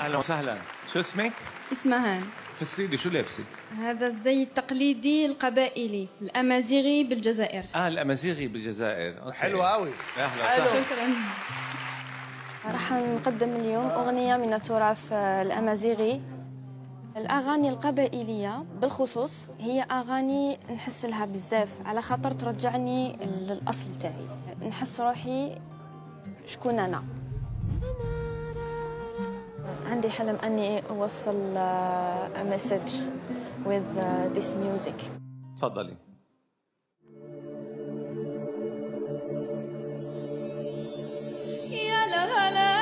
اهلا وسهلا، شو اسمك؟ اسمهان. فسري لي شو لابسه؟ هذا الزي التقليدي القبائلي الأمازيغي بالجزائر. الأمازيغي بالجزائر. okay. حلو قوي. اهلا وسهلا. شكرا. راح نقدم اليوم أغنية من التراث الأمازيغي. الأغاني القبائلية بالخصوص هي أغاني نحس لها بزاف على خاطر ترجعني للأصل تاعي، نحس روحي شكون أنا. عندي حلم أني أوصل a message with this music. تفضلي. يا لا لا لا.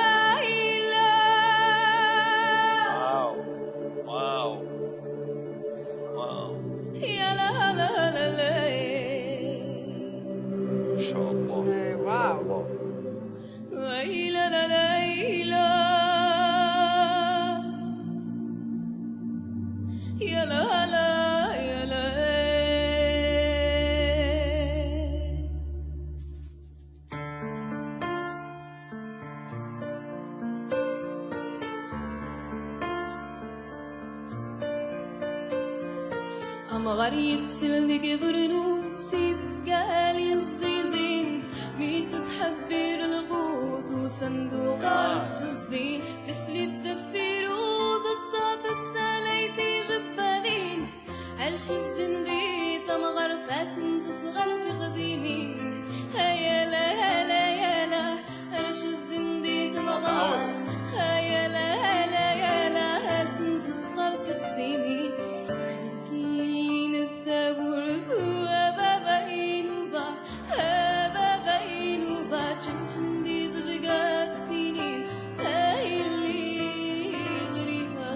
wow wow wow. يا لا لا لا لا. ما شاء الله. wow. لا لا لا لا. يا لا لا يا لا. أمغار يتسل قبرنو سيتسقالي الزيزين ميس تحبير الغوث وصندوق الزين تسلي الدفير وزطات السلايتي جبانين عرش الزنديت أمغار تاسن تصغر تقديمين هيا لا هلا يا لا عرش الزنديت أمغار هيا لا هلا يا لا سن تصغر تقديمين سكين الثبور بابا بابا با چن دي زرقات ثينين هاي اللي زريها.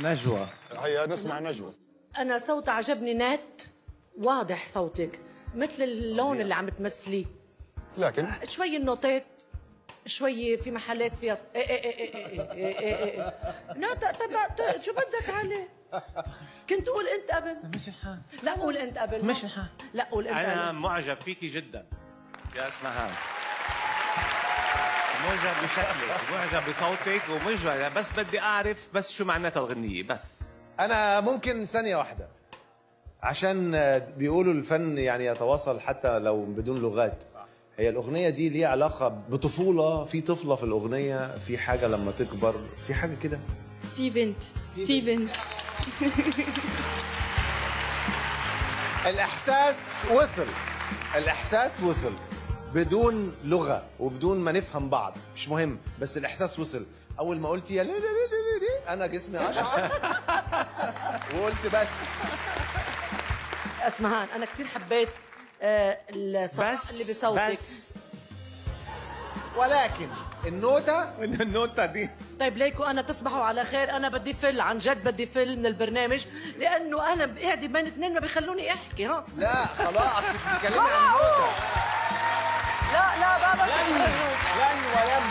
نجوى. هيا نسمع نجوى. أنا صوت عجبني نات، واضح صوتك مثل اللون اللي عم تمثليه، لكن شوي النوتات شوي في محلات فيها إيه إيه إيه إيه إيه إيه إيه. لا طب شو بدك عليه؟ كنت قول انت قبل. مش الحال. لا قول انت قبل. مش الحال. لا قول انت انا قبل. معجب فيكي جدا يا اسمهان، معجب بشكلك ومعجب بصوتك ومعجب، بس بدي اعرف بس شو معناتها الغنية بس. انا ممكن ثانية واحدة، عشان بيقولوا الفن يعني يتواصل حتى لو بدون لغات. هي الأغنية دي ليها علاقة بطفولة، في طفلة في الأغنية، في حاجة لما تكبر، في حاجة كده. في بنت، في بنت. الإحساس وصل، الإحساس وصل بدون لغة وبدون ما نفهم بعض، مش مهم، بس الإحساس وصل. أول ما قلت يا لا لا لا لا دي أنا جسمي أشعر وقلت بس. اسمهان أنا كثير حبيت الصفاء بس اللي بصوتك. بس ولكن النوتة، النوتة دي. طيب ليكو أنا تصبحوا على خير، أنا بدي فل عن جد، بدي فل من البرنامج لأنه أنا قاعدة بين اثنين ما بيخلوني أحكي. ها لا خلاص بتتكلمي عن النوتة. لا لا بابا لن لن ولم.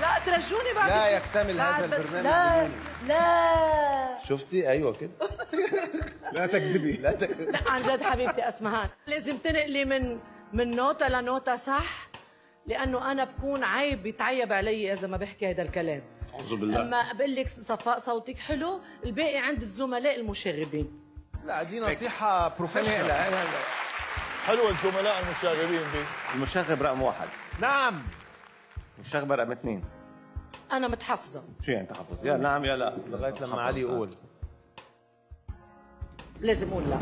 لا ترجوني بعد لا شوي. يكتمل هذا بعد البرنامج لا بدوني. لا شفتي؟ ايوه كده. لا تكذبي. لا تكذبي. لا عن جد حبيبتي اسمهان لازم تنقلي من نوتة لنوتة صح، لأنه أنا بكون عيب بيتعيب علي إذا ما بحكي هذا الكلام. أعوذ بالله. أما بقول لك صفاء صوتك حلو، الباقي عند الزملاء المشاغبين. لا دي نصيحة professional. لا لا لا. حلوة الزملاء المشاغبين دي. المشاغب رقم 1. نعم. المشاغب رقم 2. أنا متحفظة. شو يعني تحفظ؟ يا نعم يا لا. لغاية لما علي يقول. لازم أقول لا.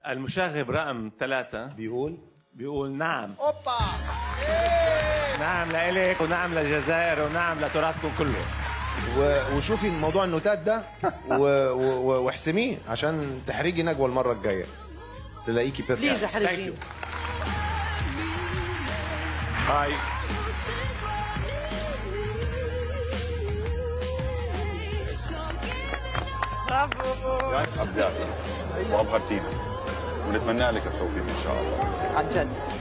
المشاغب رقم 3 بيقول نعم. أوبا. نعم لإلك ونعم للجزائر ونعم لتراثكم كله. وشوفي موضوع النوتات ده واحسميه عشان تحرجي نجوى المرة الجاية. تلاقيكي perfect. please احرجيني. bye. برافو. ابدعتي وابهرتينا ونتمنى لك التوفيق ان شاء الله. عن جد.